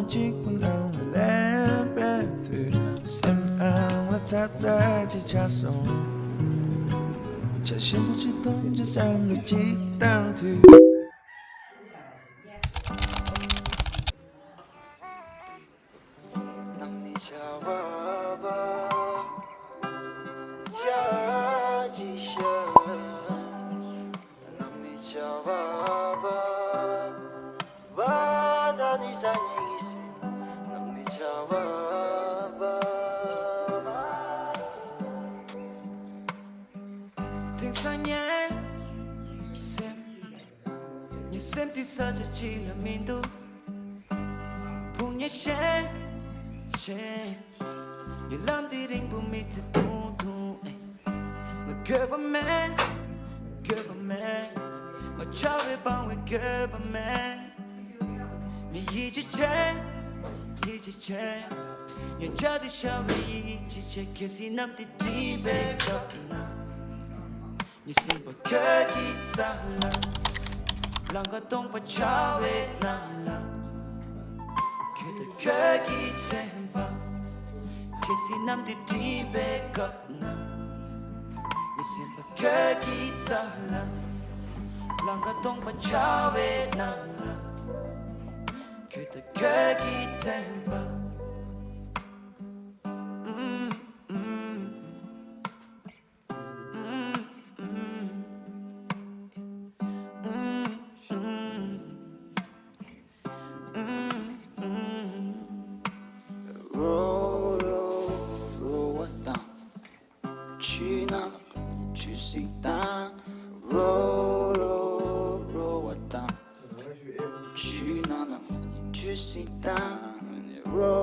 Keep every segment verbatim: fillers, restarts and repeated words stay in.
གཅིག་པུ་ནང་ལ་ལན་པའི་དུས། སེམས་ཨང་ལ་ཚ་ཚ་ཅིག་ཆགས་སོང་། ཆ་ཞིམ་པོ་ཅིག་འཐུང་རྒྱུ་བསམ་བློ་ཅིག་བཏང་དུས། ནམ་ནི་ཆར་པ་བྱ་ཅི་ཤར། ནམ་ནི་ཆར་པ་བ་ད་ནི་ས་ཉིན་གྱི་སེམས། ནམ་ནི་ཆར་པ་བ། དེང་སང་ངའི་སེམས། ངའི་སེམས་འདི་ས་ཆ་གཅིག་ལ་མི་འདུག་ཕུང་ཉེ་ཤེས་ཤེས། ངའི་ལམ་འདི་རིང་པོ་མི་ཚེ་ཐུང་ཐུང་ཨེ། ང་འགྱོད་པ་མེད། འགྱོད་པ་མེད། ང་ཆགས་པའི་སྤང་བའི་འགྱོད་པ་མེད། ངས་ཡིད་ཆེས་བྱེད། ཡིད་ཆེས་བྱེད། ངས་བྱ་འདི་ཤར་བའི་ཡིད་ཆེས་བྱེད། གལ་སྲིད་གནམ་འདི་སྒྲིབ་པའི་སྐབས་ན། ངའི་སེམས་པ་ཁྱོད་ཀྱི་རྩ་ལ། ལང་ཀ་སྟོང་པ་བྱ་བའི་ནང་ལ། ཁྱོད་དང་ཁྱོད་ཀྱི་དྲན་པ། གལ་སྲིད་གནམ་འདི་སྒྲིབ་པའི་སྐབས་ན། ངའི་སེམས་པ་ཁྱོད་ཀྱི་རྩ་ལ། ལང་ཀ་སྟོང་པ་བྱ་བའི་ནང་ལ། ཁྱོད་དང་ཁྱོད་ཀྱི་དྲན་པ། རོ་རོ་རོ་བ་དང་། ཆུ་ནང་ལ་ཆུ་སྲིན་དང་། རོ་རོ་རོ་བ་དང་། ཆུ་ནང་ལ་ཆུ་སྲིན་དང་། རོ་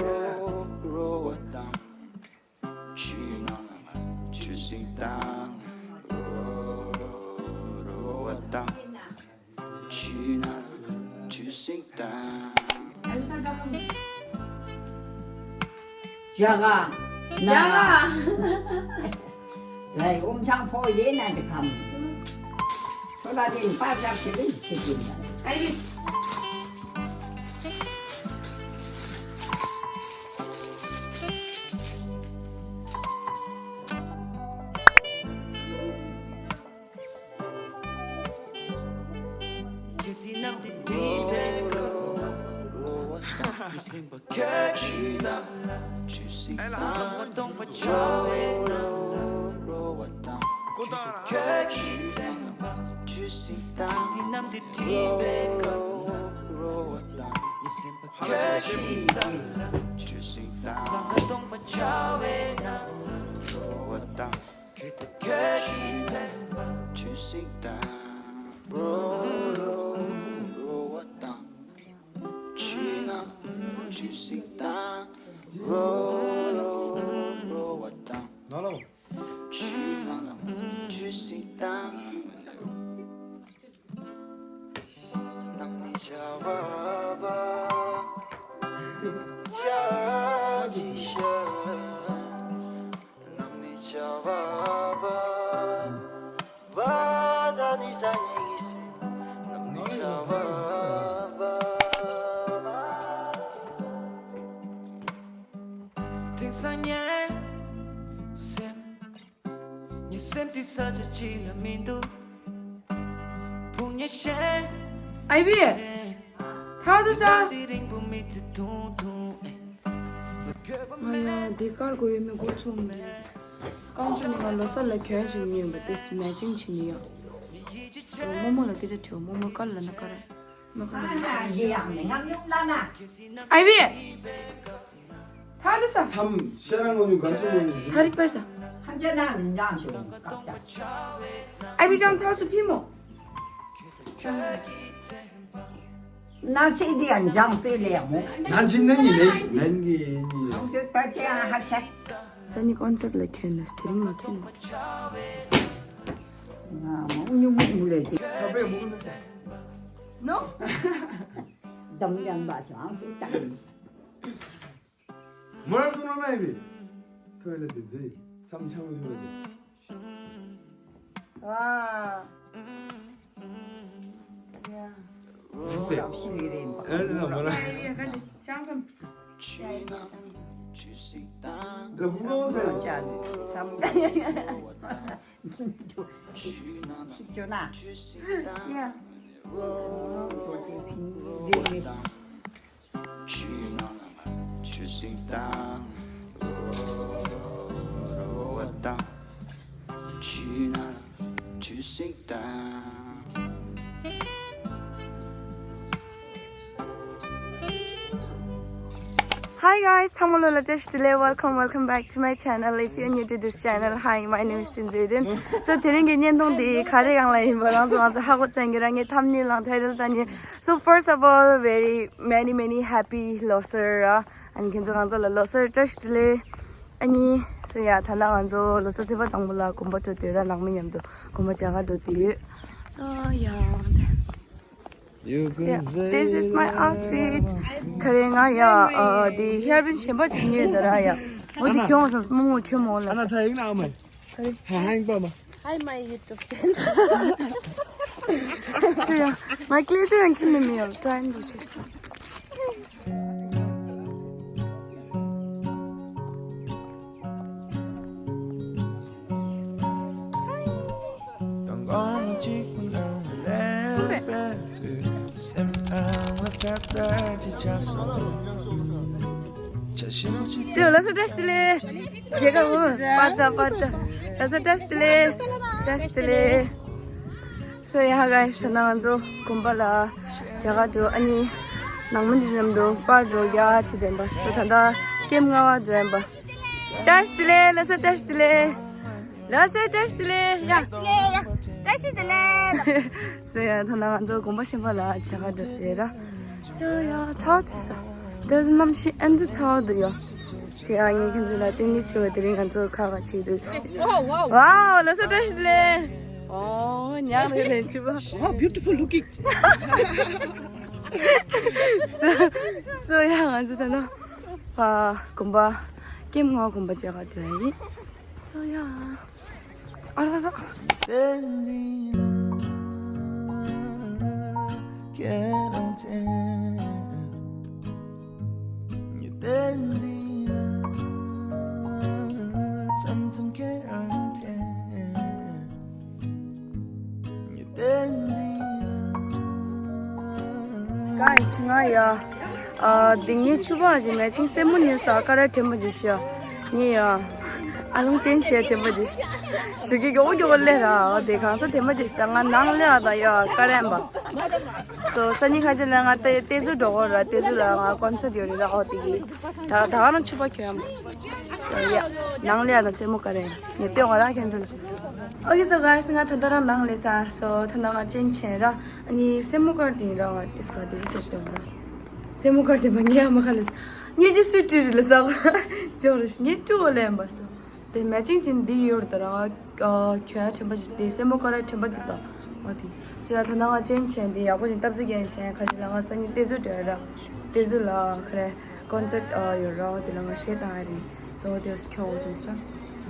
རོ་རོ་བ་དང་། ཆུ་ནང་ལ་ཆུ་སྲིན་དང་། རོ་རོ་རོ་བ་དང་། ཆུ་ནང་ལ་ཆུ་སྲིན་དང་། ཇ་ག་ཇ་ག་ལའི་ཨོམ་ཆང་ཕོ་ཡེ་ན་དེ་ཁམ། ཁོ་ལ་དེ་ནི་པར་རྒྱབ་ཆེ་ལེ་ཆེ་ཆེ་ན། ཨ་ཡི། གལ་སྲིད་གནམ་འདི་སྒྲིབ་པའི་སྐབས་ན། ངའི་སེམས་པ་ཁྱོད་ཀྱི་རྩ་ལ། ཨེ་ལ། ལང་ཀ་སྟོང་པ་བྱ་བའི་ནང་ལ། ཀུ་ཏ་ར། ཁྱོད་ཀྱི་དྲན་པ། གལ་སྲིད་གནམ་འདི་སྒྲིབ་པའི་སྐབས་ན། ངའི་སེམས་པ་ཁྱོད་ཀྱི་རྩ་ལ། ལང་ཀ་སྟོང་པ་བྱ་བའི་ནང་ལ། ཁྱོད་དང་ཁྱོད་ཀྱི་དྲན་པ། ཆུ་སྲིན་དང་། རོ་རོ་རོ་བ་དང་། ཆུ་ནང་ཆུ་སྲིན་དང་། རོ་རོ་རོ་བ་དང་། ནོ་ལོ། ཆུ་ནང་ཆུ་སྲིན་དང་། ནམ་ནི་ཆར་པ་བ། བྱ་ཅི་ཤར། ནམ་ནི་ཆར་པ་བ། བ་ད་ནི་ས་ཉིན་གྱི་སེམས། ནམ་ནི་ཆར་པ་བ། དེང་སང་ངའི་སེམས། ངའི་སེམས་འདི་ས་ཆ་གཅིག་ལ་མི་འདུག་ཕུང་ཉེ་ཤེས། ཨའི་བི། ཐག་ཏུ་ས། འདི་རིང་པོ་མི་ཚེ་ཐུང་ཐུང་ཨེ། ང་འགྱོད་པ་ང་ཡང་མེད། འདི་དཀར་དགོས་ཡོད་མེད་འགོ་ཚུགས་མེད། རྐང་ཆུ་ནི་ང་ལོ་གསར་ལ་གྱོན་བཞིན་ཡོད་པ་དེ་མེ་ཅིང་བྱེད་ནི་ཡོད། རྨོ་མོ་ལ་སྐད་ཆ་དྲིས། རྨོ་མོ་དཀར་ལ་ན་དཀར། ཨ་ན་ཞེ་ཡག་ནི་ངམ་ཡུམ་ལ་ན། ཨའི་བི། ཐག་ཏུ་ས། མཚམས་ཤེས་རང་ངོ་ཡུ་ག་སུ་ངོ་ཡུ། ཐག་རིག་པ་ས། ཧམ་ཅ་ན་ནི་འཇང་ཆུ་ཀབ་ཅ། ཨའི་བི་ཅང་ཐག་སུ་ཕི་མོ། ན་སི་དི་ཡ་འཇང་སི་ལེ་མོ། ན་ཅི་ན་ནི་ནན་གི་ནི། ཧམ་ཅ་པ་ཅེ་ཨ་ཧ་ཅ། ས་ནི་ཀོན་སར་ལ་ཁྱོད་ནས་དེ་རིང་ལ་ཐོན་ནས། ང་མོ་ཉུ་མུ་མུ་ལེ་ཅི། ཁ་པེ་མུ་ནེ། ནོ། དམ་ཡང་བ་ཞང་ཅུ་ཅང་། མོ་རང་ཚོ་ནང་ན་ཡིན་པས། ཐོས་ལ་དེ་མཛེས་མཚམས་འཆང་ཐོས་ལ་དེ། ཨ། ཡ། ཨེ་སེ། རབ་ཤི་ལི་རེད་པ། ཨེ་རེད་ན་མོ་རང་། ཡ་ཡ་ག་ནི། ཤང་ཚམ། ཤིག་ཅོ་ན། ཡ། Hi guys, ཚང་མ་ལོ་ལ་བཀྲ་ཤིས་བདེ་ལེགས། Welcome, welcome back to my channel. If you're new to this channel, hi, my name is Sinzeren. So དེ་རིང་གི་བརྙན་ཐུང་འདི་ག་རེ་སྒང་ལ་ཡིན་པ་རང་ཚོ་ང་ཚོ་ཧ་གོ་ཚར་གྱི་ར། ངའི་thumbnail དང་title དང་ནི། So first of all, very many many happy ལོ་གསར་ར། ཨ་ནི་ཁྱེད་ཚོ་ང་ཚོ་ལ་ལོ་གསར་བཀྲ་ཤིས་བདེ་ལེགས། ཨ་ནི། So yeah, ད་ནང་ང་ཚོ་ལོ་གསར་ཚེས་པ་དང་པོ་ལ་དགོན་པ་འགྲོ་དུས་ར་ནང་མི་མཉམ་དུ་དགོན་པ་མཇལ་ཁ་འགྲོ་དུས་ཡོད། So yeah. Yeah, this is my outfit. ག་རེ་ང་ཡ། ཨ། འདི་hair band གཞན་པ་ཅིག་ཉོས་འདི་ར་ཡ། འོ་འདི་གྱོང་སོང་སྨུག་མོ་གྱོང་མོ་ལ། Hi, hi, my YouTube channel. Hi, my YouTube channel. So yeah, my clothes are in the mirror. Try and do this. དེ་ལ་སོ་བཀྲ་ཤིས་བདེ་ལེགས། མཇལ་ཁ་འོ་པ་ཏྲ་པ་ཏྲ། ལ་སོ་བཀྲ་ཤིས་བདེ་ལེགས། བཀྲ་ཤིས་བདེ་ལེགས། So yeah guys, ད་ནང་ང་ཚོ་དགོན་པ་ལ་མཇལ་ཁ་འགྲོ། ཨ་ནི་ནང་མི་འདི་མཉམ་དུ་པར་འགྲོ་རྒྱ་ཆེ་ལྡན་པ། So ད་ལྟ་ཀེམ་ལྔ་པ་འགྲོ་ཡིན་པ། བཀྲ་ཤིས་བདེ་ལེགས། ལ་སོ་བཀྲ་ཤིས་བདེ་ལེགས། ལ་སོ་བཀྲ་ཤིས་བདེ་ལེགས། ཡ། བཀྲ་ཤིས་བདེ་ལེགས། So yeah, ད་ནང་ང་ཚོ་དགོན་པ་གཞན་པ་ལ་མཇལ་ཁ་འགྲོ་དེ་ར། ཡ་ཡ། ཚ་བ་ཆེ་ས། དེར་གནམ་གཤིས་ཨ་འདི་ཚ་བ་འདུག་ཡ། ཅི་ཨ། ངས་ཁྱེད་ཚོ་ལ་བསྟན་འཛིན་ཆེ་བ་དེ་རིང་ང་ཚོ་ཁ་བ་ཆེ་འདུག Wow, wow. Wow, ལ་སོ་བཀྲ་ཤིས་བདེ་ལེགས། ཨོ། ཉག་རེ་ལེན་ཆུ་བ། Wow, beautiful looking. So, so yeah, ང་ཚོ་ད་ནང་ཨ་དགོན་པ་ཀེམ་ལྔ་པ་དགོན་པ་མཇལ་ཁ་འགྲོ་ཡ་ཡིན། So yeah. ཨ་ར་ར། Guys, ང་ཡ། ཨ། འདི་ངའི་ཕྱུ་པ་ཞིག་matching སེན་མོ་ཉོས་ས། ཀ་ར་དྲན་པ་ཅིག་ཤ། ངས་ཡ། ཨ་ལོང་ཅན་བྱས་དྲན་པ་ཅིག་ཤ། ཞུ་གི་མགྱོགས་མགྱོགས་ལས་ར། དེ་གང་ས་དྲན་པ་ཅིག་ཤ། ང་ནང་ལས་ཨ་ད་ཡ་ཀ་རན་པ། So སང་ཉིན་ཁ་ཅིག་ལ་ང་ཏེ་ཏེ་ཟུ་འགྲོ་གོ་ར། ཏེ་ཟུ་ལ་ང་concert ཡོད་རེད་ར། ཨོ་དེ་གི་ད་ད་ག་རང་ཕྱུ་པ་ཁྱོད་ཡ། So yeah, ནང་ལས་ཨ་ད་སེན་མོ་ཀ་རན། ངས་ལྟོས་འོ་ར་ཁྱེད་ཚོ་ལ། Okay, so guys, ང་ད་ལྟ་རང་ནང་ལས་ས། So ད་ནང་ང་ཅན་ཆེན་ར། ཨ་ནི་སེན་མོ་ཀར་དེ་ར་ང་ཏིས་ཀ་དེ་ཞིག་སེ་ལྟོས་འོ་ར། སེན་མོ་ཀར་དེ་མ་ངའི་ཨ་མ་ཁ་ལས་ས། ངས་ཀྱི་སུས་བྲིས་རེད་ལ་ས། ཅོག་རེ་ངས་བྲིས་འོ་ལས་མ་སོ། དེ་matching ཅན་འདི་ཡོད་རེད་ད་ར། ང་ཁྱོད་ཡ་དྲན་པ་ཞིག་དེ་སེན་མོ་ཀར་དྲན་པ་འདི་ད་མ་དེ། ཅི་ཡ་ད་ནང་ང་ཅན་ཆེན་དེ་ཡག་པོ་ཞིག་སྟབས་ཚིག་རྒྱན་ཞན་ཁ་ཅིག་ལ་ང་སང་ཉིན་ཏེ་ཟུ་བྲོས་ར། ཏེ་ཟུ་ལ་ཁ་རེ་concert ཡོད་ར། དེ་ལ་ང་གཞས་བཏང་ཡ་རེད། So དེ་ཁྱོད་འོ་སེམས་སོ།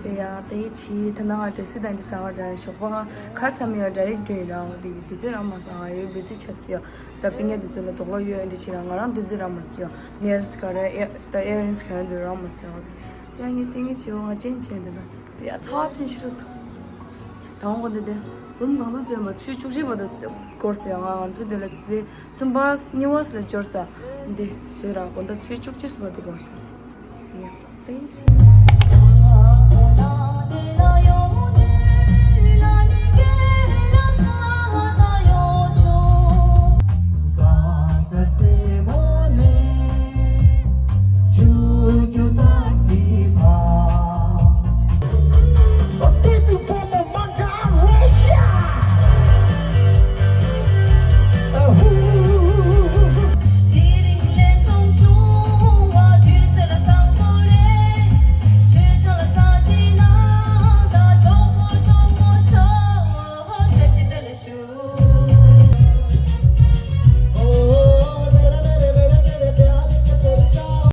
སེ་ཡ་དེ་ཡི་ཆི་ད་ནང་ང་dress སི་དང་དེ་ཟ་བ་འདྲ་ཞོགས་པ་ང་ཁ་སམ་ཡ་direct འགྲོ་ཡིན་ར། དེ་དུས་ཚོད་རང་མ་སང་ང་ཡོད་བེ་ཚི་ཆ་སི་ཡ། ད་པིང་ཡ་དུས་ཚོད་ལ་དོགས་ལོ་ཡོད་འདི་ཆི་ར་ང་རང་དུས་ཚོད་རང་མ་སི་ཡ། Nails ག་རེ་ད་earrings ག་རེ་འདུག་རང་མ་སི་ཡ། དེ་ཅི་ཡ་ངས་ཏིང་ངེ་ཆི་འོ་ང་ཅན་ཆེན་དེ་ད། ཡ་ཚ་བ་ཚིན་ཤི་རུ། དང་པོ་འདི་དེ་རུམ་གང་དུ་སོན་པ་ཚོས་བཅུ་གཅིག་བར་དུ་སྐོར་སོ་ཡ། ང་ང་ཚོ་དེ་ལ་དེ་ཚེ་གསུམ་པ་གཉིས་པ་ལ་འབྱོར་ས། འདི་སོས་ར་དགོང་དག་ཚོས་བཅུ་གཅིག་བར་དུ་སྐོར་སོ། ཟེར་ཡ་པེ་ཆི།